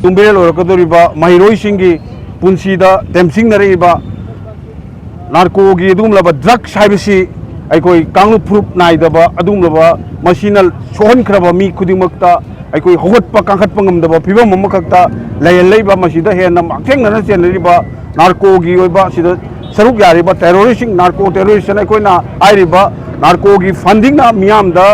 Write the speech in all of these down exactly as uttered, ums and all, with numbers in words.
ꯌꯨꯝꯕꯤꯔꯦꯜ ꯑꯣꯏꯔꯛꯀꯗꯧꯔꯤꯕ ꯃꯍꯩꯔꯣꯏꯁꯤꯡꯒꯤ ꯄꯨꯟꯁꯤꯗ ꯇꯦꯝꯁꯤꯡꯅꯔꯛꯏꯕ ꯅꯥꯔꯀꯣꯒꯤ ꯑꯗꯨꯒꯨꯝꯂꯕ ꯗ꯭ꯔꯒꯁ ꯍꯥꯏꯕꯁꯤ ꯑꯩꯈꯣꯏ ꯀꯥꯡꯂꯨꯞ ꯐꯨꯔꯨꯞ ꯅꯥꯏꯗꯕ ꯑꯗꯨꯒꯨꯝꯂꯕ, ꯃꯁꯤꯅ ꯁꯣꯛꯍꯟꯈ꯭ꯔꯕ ꯃꯤ ꯈꯨꯗꯤꯡꯃꯛꯇ ꯑꯩꯈꯣꯏ ꯍꯧꯒꯠꯄ ꯀꯥꯡꯈꯠꯄ ꯉꯝꯗꯕ ꯐꯤꯕꯝ ꯑꯃꯈꯛꯇ ꯂꯩꯍꯜꯂꯛꯏꯕ, ꯃꯁꯤꯗ ꯍꯦꯟꯅ ꯃꯥꯡꯊꯦꯡꯅꯅ ꯆꯦꯟꯅꯔꯤꯕ ꯅꯥꯔꯀꯣꯒꯤ ꯑꯣꯏꯕ ꯁꯤꯗ ꯁꯔꯨꯛ ꯌꯥꯔꯤꯕ ꯇꯦꯔꯣꯔꯤꯁꯁꯤꯡ, ꯅꯥꯔꯀꯣ ꯇꯦꯔꯣꯔꯤꯁ ꯑꯩꯈꯣꯏꯅ ꯍꯥꯏꯔꯤꯕ ꯅꯥꯔꯀꯣꯒꯤ ꯐꯟꯗꯤꯡꯅ ꯃꯤꯌꯥꯝꯗ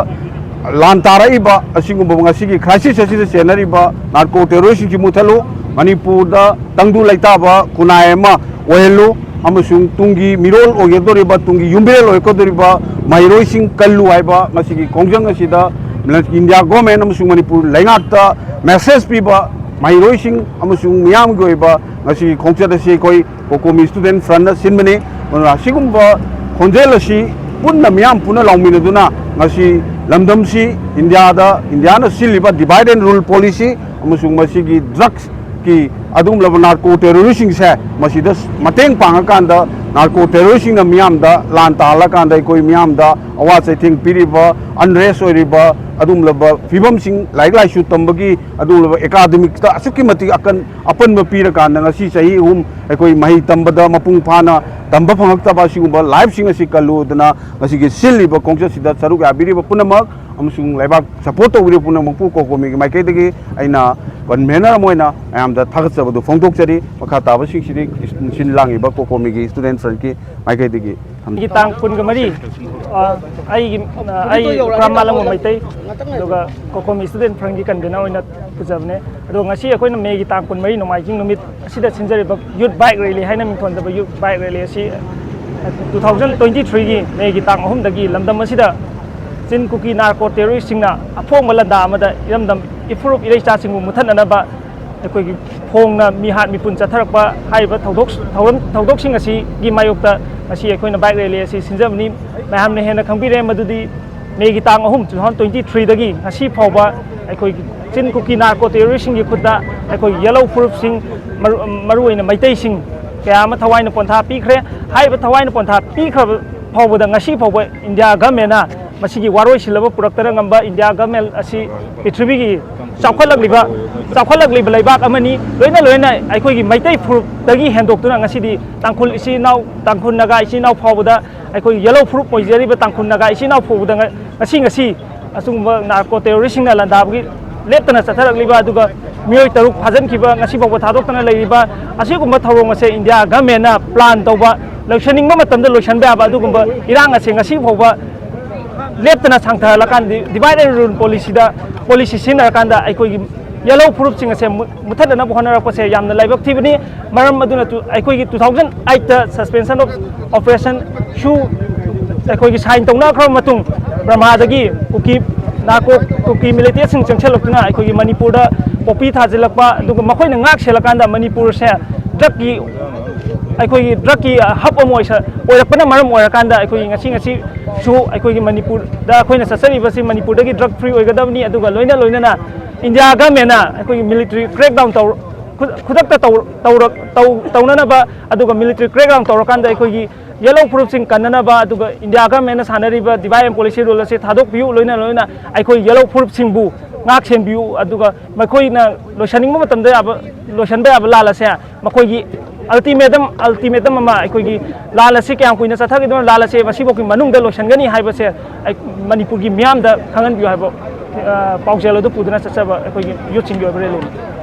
ꯂꯥꯟ ꯇꯥꯔꯛꯏꯕ ꯑꯁꯤꯒꯨꯝꯕ ꯉꯁꯤꯒꯤ ꯀ꯭ꯔꯥꯏꯁꯤꯁ ꯑꯁꯤꯗ ꯆꯦꯟꯅꯔꯤꯕ ꯅꯥꯔꯀꯣ ꯇꯦꯔꯣꯔꯤꯁꯁꯤꯡꯁꯤ ꯃꯨꯊꯠꯂꯨ, ꯃꯅꯤꯄꯨꯔꯗ ꯇꯪꯗꯨ ꯂꯩꯇꯥꯕ ꯈꯨꯟꯅꯥꯏ ꯑꯃ ꯑꯣꯏꯍꯜꯂꯨ, ꯑꯃꯁꯨꯡ ꯇꯨꯡꯒꯤ ꯃꯤꯔꯣꯜ ꯑꯣꯏꯒꯗꯧꯔꯤꯕ, ꯇꯨꯡꯒꯤ ꯌꯨꯝꯕꯤꯔꯦꯜ ꯑꯣꯏꯔꯛꯀꯗꯧꯔꯤꯕ ꯃꯍꯩꯔꯣꯏꯁꯤꯡ ꯀꯜꯂꯨ ꯍꯥꯏꯕ ꯉꯁꯤꯒꯤ ꯈꯣꯡꯖꯪ ꯑꯁꯤꯗ ꯏꯟꯗꯤꯌꯥ ꯒꯣꯔꯃꯦꯟ ꯑꯃꯁꯨꯡ ꯃꯅꯤꯄꯨꯔ ꯂꯩꯉꯥꯛꯇ ꯃꯦꯁꯦꯖ ꯄꯤꯕ ꯃꯍꯩꯔꯣꯏꯁꯤꯡ ꯑꯃꯁꯨꯡ ꯃꯤꯌꯥꯝꯒꯤ ꯑꯣꯏꯕ ꯉꯁꯤꯒꯤ ꯈꯣꯡꯆꯠ ꯑꯁꯤ ꯑꯩꯈꯣꯏ ꯀꯣꯀꯣꯃꯤ ꯁ꯭ꯇꯨꯗꯦꯟꯠ ꯐ꯭ꯔꯟꯠꯅ ꯁꯤꯟꯕꯅꯤ꯫ ꯑꯗꯨꯅ ꯑꯁꯤꯒꯨꯝꯕ ꯈꯣꯟꯖꯦꯜ ꯑꯁꯤ ꯄꯨꯟꯅ, ꯃꯤꯌꯥꯝ ꯄꯨꯟꯅ ꯂꯥꯎꯃꯤꯟꯅꯗꯨꯅ ꯉꯁꯤ ꯂꯝꯗꯝꯁꯤ ꯏꯟꯗꯤꯌꯥꯗ, ꯏꯟꯗꯤꯌꯥꯅ ꯁꯤꯜꯂꯤꯕ divide and rule policy ꯑꯃꯁꯨꯡ ꯃꯁꯤꯒꯤ ꯗ꯭ꯔꯒꯁꯀꯤ ꯑꯗꯨꯒꯨꯝꯂꯕ ꯅꯥꯔꯀꯣ ꯇꯦꯔꯣꯔꯤꯁꯁꯤꯡꯁꯦ ꯃꯁꯤꯗ ꯃꯇꯦꯡ ꯄꯥꯡꯉꯀꯥꯟꯗ, ꯅꯥꯔꯀꯣ ꯇꯦꯔꯣꯔꯤꯁꯁꯤꯡꯅ ꯃꯤꯌꯥꯝꯗ ꯂꯥꯟ ꯇꯥꯍꯜꯂꯀꯥꯟꯗ ꯑꯩꯈꯣꯏ ꯃꯤꯌꯥꯝꯗ ꯑꯋꯥ ꯆꯩꯊꯦꯡ ꯄꯤꯔꯤꯕ, ꯑꯟꯔꯦꯁ ꯑꯣꯏꯔꯤꯕ ꯑꯗꯨꯒꯨꯝꯂꯕ ꯐꯤꯕꯝꯁꯤꯡ, ꯂꯥꯏꯔꯤꯛ ꯂꯥꯏꯁꯨ ꯇꯝꯕꯒꯤ ꯑꯗꯨꯒꯨꯝꯂꯕ ꯑꯦꯀꯥꯗꯃꯤꯛꯇ ꯑꯁꯨꯛꯀꯤ ꯃꯇꯤꯛ ꯑꯀꯟ ꯑꯄꯟꯕ ꯄꯤꯔꯀꯥꯟꯗ ꯉꯁꯤ ꯆꯍꯤ ꯑꯍꯨꯝ ꯑꯩꯈꯣꯏ ꯃꯍꯩ ꯇꯝꯕꯗ ꯃꯄꯨꯡ ꯐꯥꯅ ꯇꯝꯕ ꯐꯪꯉꯛꯇꯕ ꯑꯁꯤꯒꯨꯝꯕ ꯂꯥꯏꯐꯁꯤꯡ ꯑꯁꯤ ꯀꯜꯂꯨꯗꯅ ꯉꯁꯤꯒꯤ ꯁꯤꯜꯂꯤꯕ ꯈꯣꯡꯆꯠꯁꯤꯗ ꯁꯔꯨꯛ ꯌꯥꯕꯤꯔꯤꯕ ꯄꯨꯝꯅꯃꯛ ꯑꯃꯁꯨꯡ ꯂꯩꯕꯥꯛ ꯁꯄꯣꯔꯠ ꯇꯧꯕꯤꯔꯤꯕ ꯄꯨꯝꯅꯃꯛꯄꯨ ꯀꯣꯀꯣꯃꯤꯒꯤ ꯃꯥꯏꯀꯩꯗꯒꯤ ꯑꯩꯅ ꯀꯟꯚꯦꯅꯔ ꯑꯃ ꯑꯣꯏꯅ ꯃꯌꯥꯝꯗ ꯊꯥꯒꯠꯆꯕꯗꯨ ꯐꯣꯡꯗꯣꯛꯆꯔꯤ꯫ ꯃꯈꯥ ꯇꯥꯕꯁꯤꯡꯁꯤꯗꯤ ꯁꯤꯟ ꯂꯥꯡꯉꯤꯕ ꯀꯣꯀꯣꯃꯤꯒꯤ ꯁ꯭ꯇꯨꯗꯦꯟꯠ ꯐ꯭ꯔꯟꯠꯀꯤ ꯃꯥꯏꯀꯩꯗꯒꯤ ꯊꯝꯖꯔꯤ꯫ ꯒꯤ ꯇꯥꯡ ꯀꯨꯟꯒ ꯃꯔꯤ, ꯑ, ꯑꯩꯒꯤ, ꯑ, ꯑꯩ ꯄ꯭ꯔꯥꯝ ꯃꯥꯂꯪꯕꯝ ꯃꯩꯇꯩ, ꯑꯗꯨꯒ ꯀꯣꯀꯣꯃꯤ ꯁ꯭ꯇꯨꯗꯦꯟꯠ ꯐ꯭ꯔꯟꯠꯀꯤ ꯀꯟꯚꯦꯅꯔ ꯑꯣꯏꯅ ꯄꯨꯖꯕꯅꯦ꯫ ꯑꯗꯣ ꯉꯁꯤ ꯑꯩꯈꯣꯏꯅ ꯃꯦꯒꯤ ꯇꯥꯡ ꯀꯨꯟꯃꯔꯤ ꯅꯣꯡꯃꯥꯏꯖꯤꯡ ꯅꯨꯃꯤꯠ ꯑꯁꯤꯗ ꯁꯤꯟꯖꯔꯤꯕ ꯌꯨꯠ ꯕꯥꯏꯛ ꯔꯦꯂꯤ ꯍꯥꯏꯅ ꯃꯤꯡꯊꯣꯟꯖꯕ ꯌꯨꯠ ꯕꯥꯏꯛ ꯔꯦꯂꯤ ꯑꯁꯤ two thousand twenty three ꯒꯤ ꯃꯦꯒꯤ ꯇꯥꯡ ꯑꯍꯨꯝꯗꯒꯤ ꯂꯝꯗꯝ ꯑꯁꯤꯗ ꯆꯤꯟ ꯀꯨꯀꯤ ꯅꯥꯔꯀꯣ ꯇꯦꯔꯣꯔꯤꯁꯁꯤꯡꯅ ꯑꯐꯣꯡꯕ ꯂꯥꯟꯗꯥ ꯑꯃꯗ ꯏꯔꯝꯗꯝ ꯏꯐꯨꯔꯨꯞ ꯏꯔꯩꯆꯥꯁꯤꯡꯕꯨ ꯃꯨꯠꯊꯠꯅꯅꯕ ꯑꯩꯈꯣꯏꯒꯤ ꯐꯣꯡꯅ ꯃꯤꯍꯥꯠ ꯃꯤꯄꯨꯟ ꯆꯠꯊꯔꯛꯄ ꯍꯥꯏꯔꯤꯕ ꯊꯧꯗꯣꯛ, ꯊꯧꯔꯝ, ꯊꯧꯗꯣꯛꯁꯤꯡ ꯑꯁꯤꯒꯤ ꯃꯥꯌꯣꯛꯇ ꯉꯁꯤ ꯑꯩꯈꯣꯏꯅ ꯕꯥꯏꯛ ꯔꯦꯂꯤ ꯑꯁꯤ ꯁꯤꯟꯖꯕꯅꯤ꯫ ꯃꯌꯥꯝꯅ ꯍꯦꯟꯅ ꯈꯪꯕꯤꯔꯦ ꯃꯗꯨꯗꯤ ꯃꯦꯒꯤ ꯇꯥꯡ ꯑꯍꯨꯝ, two thousand twenty three ꯗꯒꯤ ꯉꯁꯤ ꯐꯥꯎꯕ ꯑꯩꯈꯣꯏꯒꯤ ꯆꯤꯟ ꯀꯨꯀꯤ ꯅꯥꯔꯀꯣ ꯇꯦꯔꯣꯔꯤꯁꯁꯤꯡꯒꯤ ꯈꯨꯠꯇ ꯑꯩꯈꯣꯏ ꯌꯦꯜꯍꯧ ꯐꯨꯔꯨꯞꯁꯤꯡ, ꯃꯔꯨ-, ꯃꯔꯨꯑꯣꯏꯅ ꯃꯩꯇꯩꯁꯤꯡ ꯀꯌꯥ ꯑꯃ ꯊꯋꯥꯏꯅ ꯄꯣꯟꯊꯥ ꯄꯤꯈ꯭ꯔꯦ꯫ ꯍꯥꯏꯔꯤꯕ ꯊꯋꯥꯏꯅ ꯄꯣꯟꯊꯥ ꯄꯤꯈ꯭ꯔꯕ ꯐꯥꯎꯕꯗ ꯉꯁꯤ ꯐꯥꯎꯕ ꯏꯟꯗꯤꯌꯥ ꯒꯃꯦꯟꯅ ꯃꯁꯤꯒꯤ ꯋꯥꯔꯣꯏꯁꯤꯜꯂꯕ ꯄꯨꯔꯛꯇꯅ ꯉꯝꯕ ꯏꯟꯗꯤꯌꯥ ꯒꯃꯦꯟ ꯑꯁꯤ ꯄ꯭ꯔꯤꯊꯤꯕꯤꯒꯤ ꯆꯥꯎꯈꯠꯂꯛꯂꯤꯕ ꯆꯥꯎꯈꯠꯂꯛꯂꯤꯕ ꯂꯩꯕꯥꯛ ꯑꯃꯅꯤ꯫ ꯂꯣꯏꯅ ꯂꯣꯏꯅ ꯑꯩꯈꯣꯏꯒꯤ ꯃꯩꯇꯩ ꯐꯨꯔꯨꯞꯇꯒꯤ ꯍꯦꯟꯗꯣꯛꯇꯨꯅ ꯉꯁꯤꯗꯤ ꯇꯥꯡꯈꯨꯜ ꯏꯆꯤꯜ ꯏꯅꯥꯎ, ꯇꯥꯡꯈꯨꯜ ꯅꯥꯒꯥ ꯏꯆꯤꯜ ꯏꯅꯥꯎ ꯐꯥꯎꯕꯗ, ꯑꯩꯈꯣꯏꯒꯤ ꯌꯦꯜꯂꯧ ꯐꯨꯔꯨꯞ ꯑꯣꯏꯖꯔꯤꯕ ꯇꯥꯡꯈꯨꯜ ꯅꯥꯒꯥ ꯏꯆꯤꯜ ꯏꯅꯥꯎ ꯐꯥꯎꯕꯗ ꯉ-, ꯉꯁꯤ ꯉꯁꯤ ꯑꯁꯤꯒꯨꯝꯕ ꯅꯥꯔꯀꯣ ꯇꯦꯔꯣꯔꯤꯁꯁꯤꯡꯅ ꯂꯥꯟꯗꯥꯕꯒꯤ ꯂꯦꯞꯇꯅ ꯆꯠꯊꯔꯛꯂꯤꯕ, ꯑꯗꯨꯒ ꯃꯤꯑꯣꯏ ꯇꯔꯨꯛ ꯐꯥꯖꯤꯟꯈꯤꯕ, ꯉꯁꯤ ꯐꯥꯎꯕ ꯊꯥꯗꯣꯛꯇꯅ ꯂꯩꯔꯤꯕ ꯑꯁꯤꯒꯨꯝꯕ ꯊꯧꯑꯣꯡ ꯑꯁꯦ ꯏꯟꯗꯤꯌꯥ ꯒꯃꯦꯟꯅ ꯄ꯭ꯂꯥꯟ ꯇꯧꯕ, ꯂꯣꯏꯁꯤꯟꯅꯤꯡꯕ ꯃꯇꯝꯗ ꯂꯣꯏꯁꯤꯟꯕ ꯌꯥꯕ ꯑꯗꯨꯒꯨꯝꯕ ꯏꯔꯥꯡ ꯑꯁꯦ ꯉꯁꯤ ꯐꯥꯎꯕ ꯂꯦꯞꯇꯅ ꯁꯥꯡꯊꯔꯛꯂꯀꯥꯟꯗ, divide and rule policyꯗ, policy ꯁꯤꯖꯤꯟꯅꯔꯀꯥꯟꯗ ꯑꯩꯈꯣꯏꯒꯤ ꯌꯦꯜꯂꯧ ꯐꯨꯔꯨꯞꯁꯤꯡ ꯑꯁꯦ ꯃꯨ-, ꯃꯨꯊꯠꯅꯅꯕ ꯍꯣꯠꯅꯔꯛꯄꯁꯦ ꯌꯥꯝꯅ ꯂꯥꯏꯕꯛ ꯊꯤꯕꯅꯤ꯫ ꯃꯔꯝ ꯑꯗꯨꯅ ꯇꯨ-, ꯑꯩꯈꯣꯏꯒꯤ two thousand eight suspension of operation ꯁꯨ ꯑꯩꯈꯣꯏꯒꯤ sign ꯇꯧꯅꯈ꯭ꯔꯕ ꯃꯇꯨꯡ, ꯕꯔꯃꯥꯗꯒꯤ ꯀꯨꯀꯤ, ꯅꯥꯔꯀꯣ ꯀꯨꯀꯤ militantꯁꯤꯡ ꯆꯪꯁꯤꯜꯂꯛꯇꯨꯅ ꯑꯩꯈꯣꯏꯒꯤ ꯃꯅꯤꯄꯨꯔꯗ poppy ꯊꯥꯖꯤꯜꯂꯛꯄ, ꯑꯗꯨꯒ ꯃꯈꯣꯏꯅ ꯉꯥꯛ ꯁꯦꯜꯂꯀꯥꯟꯗ ꯃꯅꯤꯄꯨꯔꯁꯦ drugꯀꯤ, ꯑꯩꯈꯣꯏꯒꯤ drugꯀꯤ hub ꯑꯃ ꯑꯣꯏꯁ-, ꯑꯣꯏꯔꯛꯄꯅ ꯃꯔꯝ ꯑꯣꯏꯔꯀꯥꯟꯗ ꯑꯩꯈꯣꯏꯒꯤ ꯉꯁꯤ ꯉꯁꯤꯁꯨ ꯑꯩꯈꯣꯏꯒꯤ ꯃꯅꯤꯄꯨꯔꯗ ꯑꯩꯈꯣꯏꯅ ꯆꯠꯆꯔꯤꯕꯁꯤ ꯃꯅꯤꯄꯨꯔꯗꯒꯤ drug free ꯑꯣꯏꯒꯗꯕꯅꯤ꯫ ꯑꯗꯨꯒ ꯂꯣꯏꯅ ꯂꯣꯏꯅꯅ ꯏꯟꯗꯤꯌꯥ ꯒꯃꯦꯟꯅ ꯑꯩꯈꯣꯏꯒꯤ military crackdown ꯇꯧ-, ꯈꯨ-, ꯈꯨꯗꯛꯇ ꯇꯧ-, ꯇꯧꯔꯛ-, ꯇꯧ-, ꯇꯧꯅꯅꯕ, ꯑꯗꯨꯒ military crackdown ꯇꯧꯔꯀꯥꯟꯗ ꯑꯩꯈꯣꯏꯒꯤ ꯌꯦꯜꯂꯧ ꯐꯨꯔꯨꯞꯁꯤꯡ ꯀꯟꯅꯅꯕ, ꯑꯗꯨꯒ ꯏꯟꯗꯤꯌꯥ ꯒꯃꯦꯟꯅ ꯁꯥꯟꯅꯔꯤꯕ divide and policy rule ꯑꯁꯤ ꯊꯥꯗꯣꯛꯄꯤꯌꯨ꯫ ꯂꯣꯏꯅ ꯂꯣꯏꯅ ꯑꯩꯈꯣꯏ ꯌꯦꯜꯂꯧ ꯐꯨꯔꯨꯞꯁꯤꯡꯕꯨ ꯉꯥꯛ ꯁꯦꯟꯕꯤꯌꯨ, ꯑꯗꯨꯒ ꯃꯈꯣꯏꯅ ꯂꯣꯏꯁꯤꯟꯅꯤꯡꯕ ꯃꯇꯝꯗ ꯌꯥꯕ, ꯂꯣꯏꯁꯤꯟꯕ ꯌꯥꯕ ꯂꯥꯟ ꯑꯁꯦ ꯃꯈꯣꯏꯒꯤ ultimatum, ultimatum ꯑꯃ, ꯑꯩꯈꯣꯏꯒꯤ ꯂꯥꯟ ꯑꯁꯤ ꯀꯌꯥꯝ ꯀꯨꯏꯅ ꯆꯠꯊꯈꯤꯗꯣꯏꯅꯣ, ꯂꯥꯟ ꯑꯁꯤ ꯃꯁꯤꯐꯥꯎꯒꯤ ꯃꯅꯨꯡꯗ ꯂꯣꯏꯁꯤꯟꯒꯅꯤ ꯍꯥꯏꯕꯁꯦ ꯑꯩ ꯃꯅꯤꯄꯨꯔꯒꯤ ꯃꯤꯌꯥꯝꯗ ꯈꯪꯍꯟꯕꯤꯌꯨ ꯍꯥꯏꯕ, ꯑ, ꯄꯥꯎꯖꯦꯜ ꯑꯗꯨ ꯄꯨꯗꯨꯅ ꯆꯠꯆꯕ ꯑꯩꯈꯣꯏꯒꯤ youthꯁꯤꯡꯒꯤ ꯑꯣꯏꯕ rallyꯅꯤ꯫